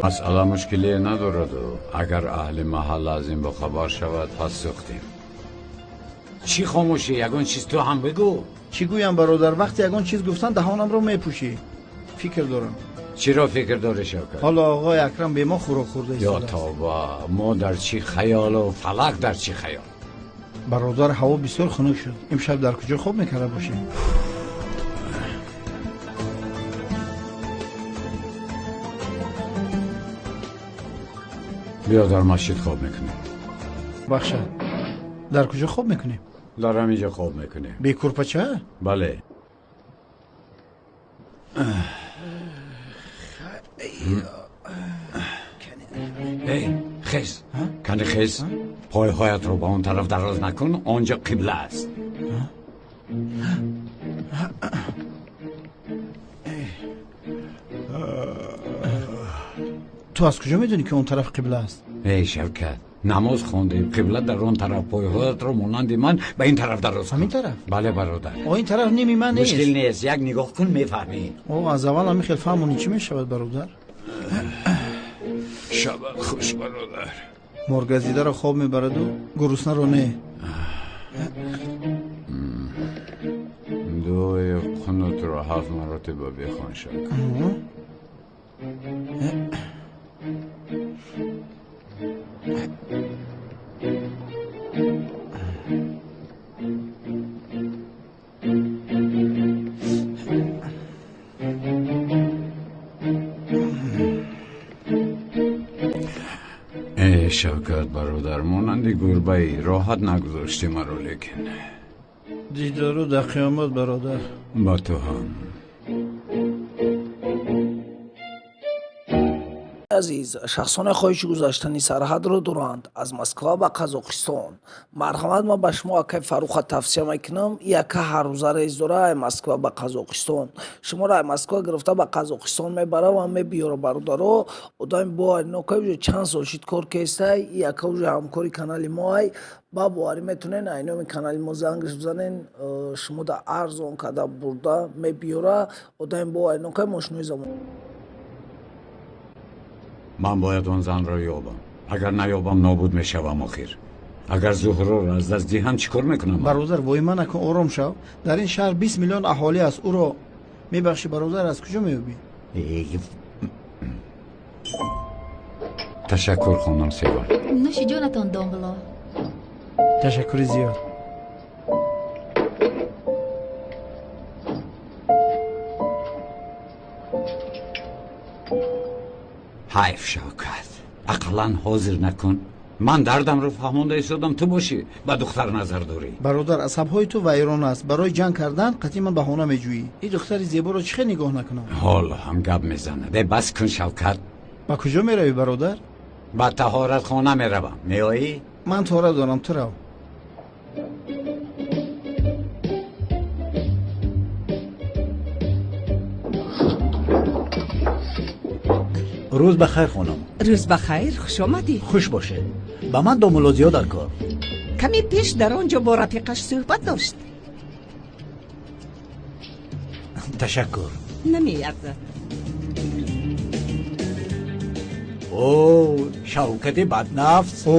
Масъала мушкиле надорад, агар аҳли маҳалла аз ин бохабар шавад, пас сӯхтем. Чӣ хомӯшӣ? Ягон чиз ту ҳам бигӯ. Чӣ гӯям, бародар? Вақте ягон чиз гуфтан, даҳонамро мепӯшӣ. Фикр дорам. Чиро фикр дорӣ, Шавкат? Ҳоло оғои Акрам бе мо хӯрок хӯрда ё истодааст. Тавба, мо дар чӣ хаёлу фалак дар чӣ хаёл. Бародар, ҳаво бисёр хунук шуд. Имшаб дар куҷо хоб мекарда бошем? Биё, дар масҷид хоб мекунем. Бахшад, дар куҷо хоб мекунем? Дар ҳаминҷо хоб мекунем. Бе курпача? Бале. Эй, хез, кани, хез, пойҳоятро ба он тараф дароз накун, он ҷо қибла аст. Ту аз куҷо медонӣ, ки он тараф қибла аст? Эй, Шавкат, намоз хондем, қибла дар он тараф. Пойҳоятро монанди ман ба ин тараф дароз кун. Ҳамин тараф? Бале, бародар. О, ин тараф ними ман нест. Мушкил нест, як нигоҳ кун, мефаҳмӣ. О, аз аввал ҳамин хел фаҳмонӣ, чӣ мешавад, бародар? Шабат хуш, бародар. Моргазидаро хоб мебараду гуруснаро не. Дуои қунутро ҳафт маротиба бихон, Шавкат. Эй, Шавкат бародар, монанди гурбаи роҳат нагузошти маро, лекин Дидору дар қиёмат, бародар. Ба ту ҳам. Азиз, шахсоне хоҳиши гузаштани сарҳадро доранд аз Москва ба Қазоқистон, марҳамат, ман ба шумо акай Фарруха тавсия мекунам. И ака ҳаррӯза рейс дора ай Москва ба Қазоқистон. Шуморо ай Москва гирифта ба Қазоқистон мебара ва мебиёра. Бародаро, одами боаринока, уже чанд сол шид кор кестай. И ака уже ҳамкори канали мо ай. Ба боварӣ метонен ай номи канали мо зангш бизанен, шумо да арзон карда бурда мебиёра. Одами боаринока, мошинои замон. Ман бояд он занро ёбам. Агар наёбам, нобуд мешавам. Охир, агар Зуҳроро аз даст диҳам, чӣ кор мекунам? Бародар, воима накун, ором шав. Дар ин шаҳр 20 миллион аҳолӣ аст. Ӯро, мебахшӣ, бародар, аз куҷо меёбӣ? Ташаккур, хонум Севар. Нӯши ҷонатон, домулло. Ташаккури зиёд. Ҳайф, Шавкат, ақаллан ҳозир накун. Ман дардамро фаҳмонда истодам, ту бошӣ, ба духтар назар дорӣ. Бародар, асабҳои ту вайрон аст. Барои ҷанг кардан қатъи ман баҳона меҷӯӣ. Ин духтари зеборо чӣ хел нигоҳ накунам? Ҳоло ҳам гап мезанад. Э, бас кун, Шавкат. Ба куҷо меравӣ, бародар? Ба таҳоратхона меравам, меоӣ? Ман тора дорам, ту рав. Рӯз ба хайр, хонум. Рӯз ба хайр, хуш омадӣ. Хуш бошед. Ба ман домулло Зиё дар кор. Каме пеш дар он ҷо бо рафиқаш суҳбат дошт. Ташаккур. Намеарзад. О, Шавкати баднафс. О,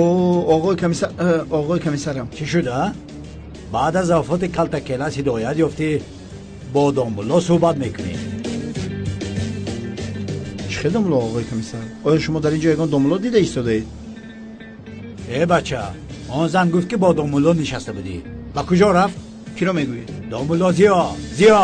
оғои комиссар, оғои комиссарам. Чӣ шуда? Баъд аз вафоти калтакелас ҳидоят ёфтӣ, бо домулло суҳбат мекунӣ. Чӣ хел домулло, оғои комиссар? Оё шумо дар ин ҷо ягон домулло дида истодаед? Э, бача, он зан гуфт, ки бо домулло нишаста будӣ. Ба куҷо рафт? Киро мегӯед? Домулло Зиё, Зиё.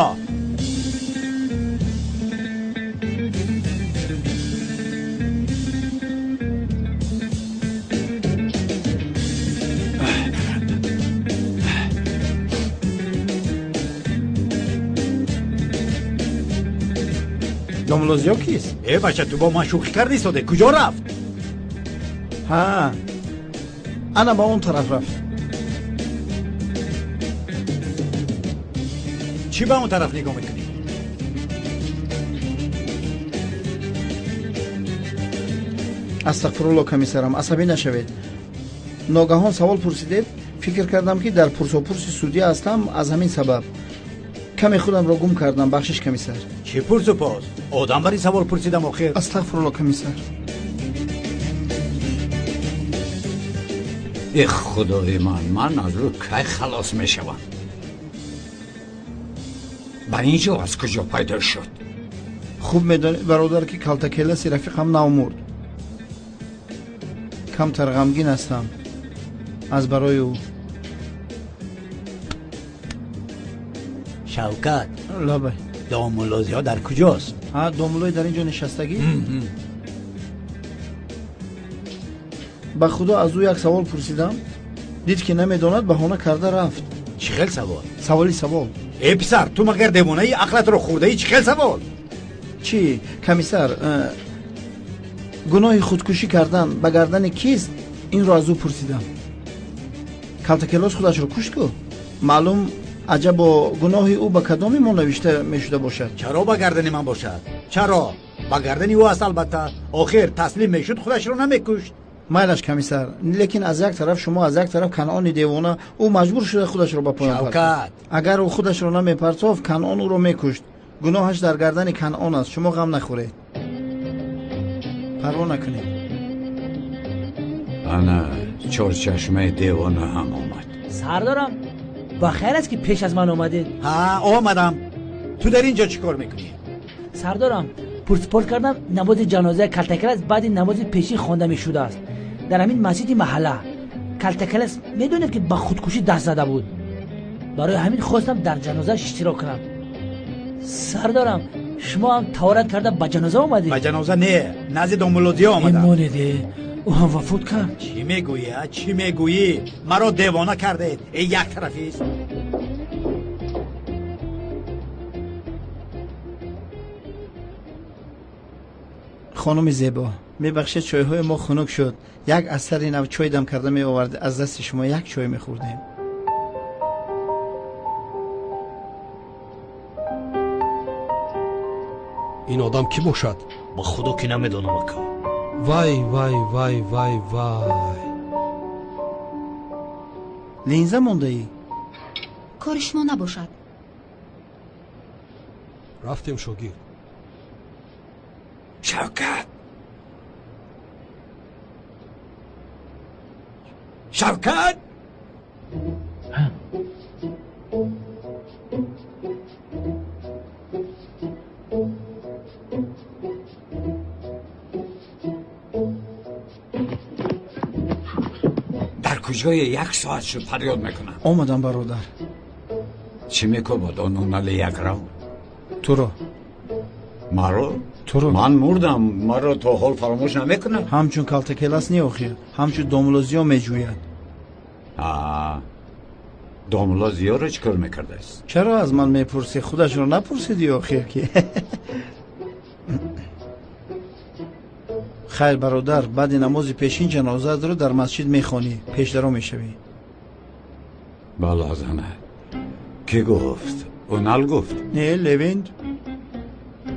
Домулло Зиё кист? Э, бача, ту бо ман шӯхӣ карда истоде. Куҷо рафт? Ҳа, ана ба он тараф рафт. Чӣ ба он тараф нигоҳ мекунӣ? Астағфирулло, комиссарам, асабӣ нашавед. Ногаҳон савол пурсидед, фикр кардам, ки дар пурсопурси судя ҳастам. Аз ҳамин сабаб каме худамро гум кардам. Бахшиш, комиссар. Чӣ пурсу пос? Одам бари савол пурсидам охир. Астағфирулло, комиссар. Э худои ман, ман аз ӯ кай халос мешавам? Ба ин ҷо аз куҷо пайдо шуд? Хуб медонед, бародар, ки Калтакеласи рафиқам нав мурд. Камтар ғамгин ҳастам аз барои ӯ. Шавкат. Лабай. Домулло Зиё дар куҷост? Ҳа, домуллои дар ин ҷо нишастагӣ? Ба худо, аз ӯ як савол пурсидам, дид ки намедонад, баҳона карда рафт. Чӣ хел савол? Саволи савол. Э писар, ту магар девонаи, ақлатро хӯрдаӣ? Чӣ хел савол? Чӣ, комиссар, гуноҳи худкушӣ кардан ба гардани кист, инро аз ӯ пурсидам. Калтакелос худашро кушт ку, маълум аҷабо гуноҳи ӯ ба кадоми мо навишта мешуда бошад? Чаро ба гардани ман бошад? Чаро ба гардани ӯ аст? Албатта, охир таслим мешуд, худашро намекушт. Майлаш, комиссар, лекин аз як тараф шумо, аз як тараф Канъони девона. Ӯ маҷбур шуда худашро ба поён партофт. Шавкат! Агар ӯ худашро намепартофт, Канъон ӯро мекушт. Гуноҳаш дар гардани Канъон аст. Шумо ғам нахӯред, парво накунед. Ана чорчашмаи девона ҳам омад. Сардорам, ба хайр аст, ки пеш аз ман омадед? Ҳа, омадам. Ту дар ин ҷо чӣ кор мекунӣ? Сардорам, пурсупорт кардам, намози ҷанозаи Калтакелас баъди намози пешин хонда мешудааст дар ҳамин масҷиди маҳалла. Калтакелас, медонед, ки ба худкушӣ даст зада буд. Барои ҳамин хостам дар ҷанозааш иштирок кунам. Сардорам, шумо ҳам таҳорат карда ба ҷаноза омадед? Ба ҷаноза не, назди домулло Зиё омадам. Монеде, ӯ ҳам вафот кард. Чӣ мегӯӣ, а? Чӣ мегӯӣ? Маро девона кардед. Э, як тарафист. Хонуми зебо, мебахшед, чойҳои мо хунук шуд. Як асари нав чой дам карда меовард, аз дасти шумо як чой мехӯрдем. Ин одам кӣ бошад? Ба худо, ки намедонам, ака. Вай, вай, вай, вай, вай! Линза мондаӣ? Кори шумо набошад. Рафтем, шогирд. Шавкат, Шавкат! Дар куҷое? Як соат шуд, фарёд мекунам. Омадам, бародар. Чӣ мекобад он унали якрав? Туро. Маро? Туро. Ман мурдам, маро то ҳол фаромӯш намекунад? Ҳамчун Калтакелас не, охир ҳамчун домулло Зиё меҷӯяд. Домулло Зиёро чӣ кор мекардааст? Чаро аз ман мепурсӣ? Худашро напурсидӣ охир ки? Хайр, бародар, баъди намози пешин ҷанозаатро дар масҷид мехонӣ, пешдаро мешавӣ. Балозана, кӣ гуфт? Унал гуфт? Не, Левент.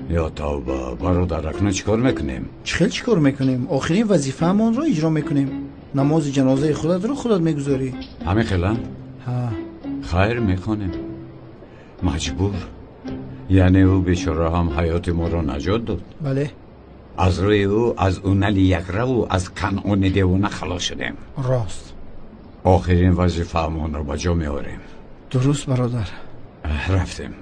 Ё тавба! Бародар, акнун чӣ кор мекунем? Чӣ хел чӣ кор мекунем? Охирин вазифаамонро иҷро мекунем. Намози ҷанозаи худатро худат мегузорӣ. Ҳамин хела? Ҳа. Хайр, мехонем, маҷбур. Яъне ӯ бечора ҳам ҳаёти моро наҷот дод. Бале. Аз рӯи ӯ аз унали якраву аз Канъони девона халос шудем. Рост. Охирин вазифаамонро ба ҷо меорем. Дуруст, бародар. Рафтем.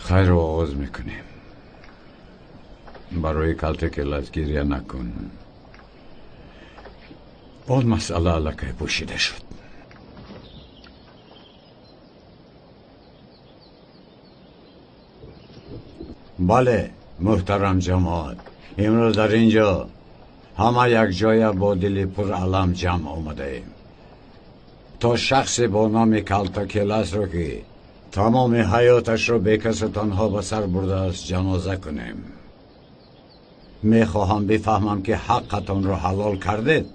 Хайру оғоз мекунем. Барои Калтакелас гиря накун, он масъала аллакай пӯшида шуд. Бале, муҳтарам ҷамоат, имрӯз дар ин ҷо ҳама якҷоя бо дили пуралам ҷамъ омадаем, то шахсе бо номи Калтакеласро, ки тамоми ҳаёташро бекасу танҳо ба сар бурдааст, ҷаноза кунем. Мехоҳам бифаҳмам, ки ҳаққатонро ҳалол кардед.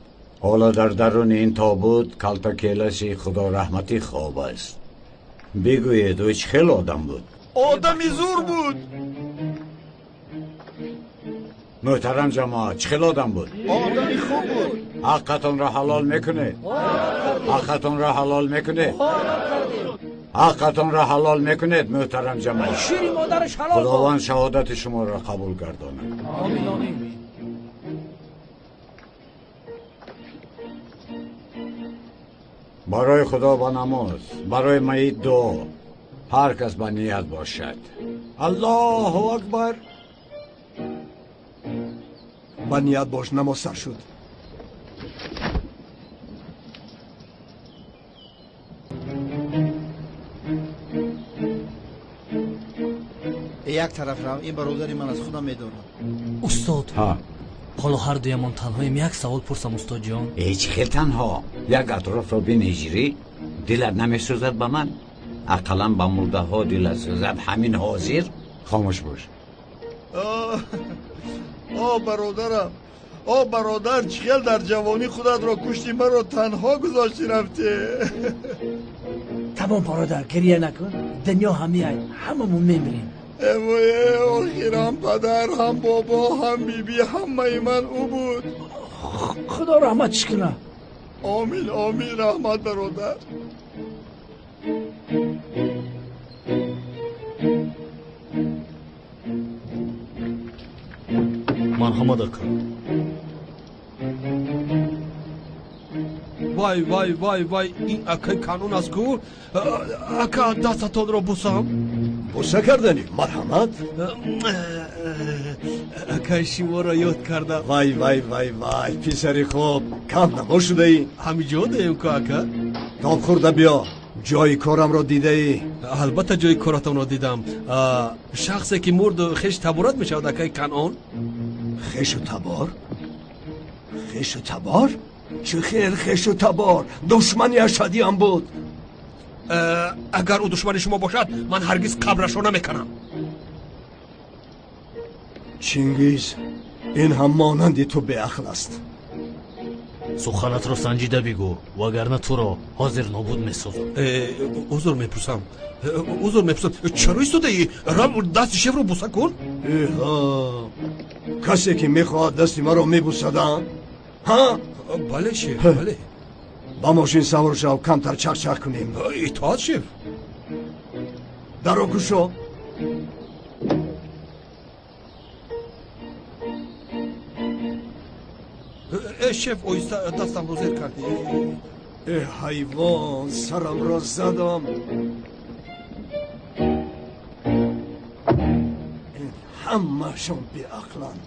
Ҳоло дар даруни ин тобут Калтакеласи худораҳматӣ хоб аст. Бигӯед, ӯ чӣ хел одам буд? Одами зур буд. Муҳтарам ҷамоат, чӣ хел одам буд? Одами хуб буд. Ҳаққатонро ҳалол мекунед? Ҳаққатонро ҳалол мекунед? Ҳаққатонро ҳалол мекунед, муҳтарам ҷамоат? Шири модараш ҳалол бод. Худованд шаҳодати шуморо қабул гардонад. Омин, омин. Барои Худо ба намоз, барои майит дуо. Ҳар кас ба ният бошад. Аллоҳу акбар. Ба ният бош, намоз сар шуд. Як тараф рав, ин бародари ман аз худам медорам. Устод, ҳоло ҳар дуямон танҳоем, як савол пурсам, устодҷон. Ҳеҷ хел танҳо. Як атрофро бин, ҳиҷрӣ, дилат намесӯзад ба ман? Ақаллан ба мурдаҳо дилат сӯзад ҳамин ҳозир. Хомӯш бош. О бародарам, о бародар, чӣ хел дар ҷавонӣ худатро кушти, маро танҳо гузошти рафтӣ. Тамом бародар, гиря накун, дунё ҳамияй, ҳамамон мемирем. Эвое, охир ҳам падар, ҳам бобо, ҳам биби, ҳамаи ман ӯ буд. Худо раҳматш кунад. Омин, омин, раҳмат бародар. Марҳамат, ака. Вай, вай, вай, вай, ин акаи Канон аст ку? Ака, дастатонро бусам. Буса кардани, марҳамат. Акай, шуморо ёд кардам. Вай, вай, вай, вай, писари хуб, кам намо шудаӣ. Ҳамиҷо даем ку, ака. Тоб хӯрда биё. Ҷои корамро дидаӣ? Албатта, ҷои коратонро дидам. Шахсе ки мурд, хеш таборат мешавад, акаи Канон? Хешу табор? Хешу табор? Чӣ хел хешу табор? Душмани ашадиам буд. Агар ӯ душмани шумо бошад, ман ҳаргиз қабрашро намеканам. Чингиз, ин ҳам монанди ту беақл аст. Суханатро санҷида бигӯ, вагарна туро ҳозир нобуд месозам. Узр мепурсам, узр мепурсам. Чаро истодаӣ? Рав, дасти шефро буса кун. Эҳа, касе ки мехоҳад дасти маро мебусадам? Ҳа? Бале, шеф, бале. Ба мошин савор шав, камтар чахчах кунем. Итоат, шеф. Даро кушо. Э, шеф, оҳиста, дастамро зер кардӣ. Э, ҳайвон, сарамро задам. Ин ҳамаашон беақланд.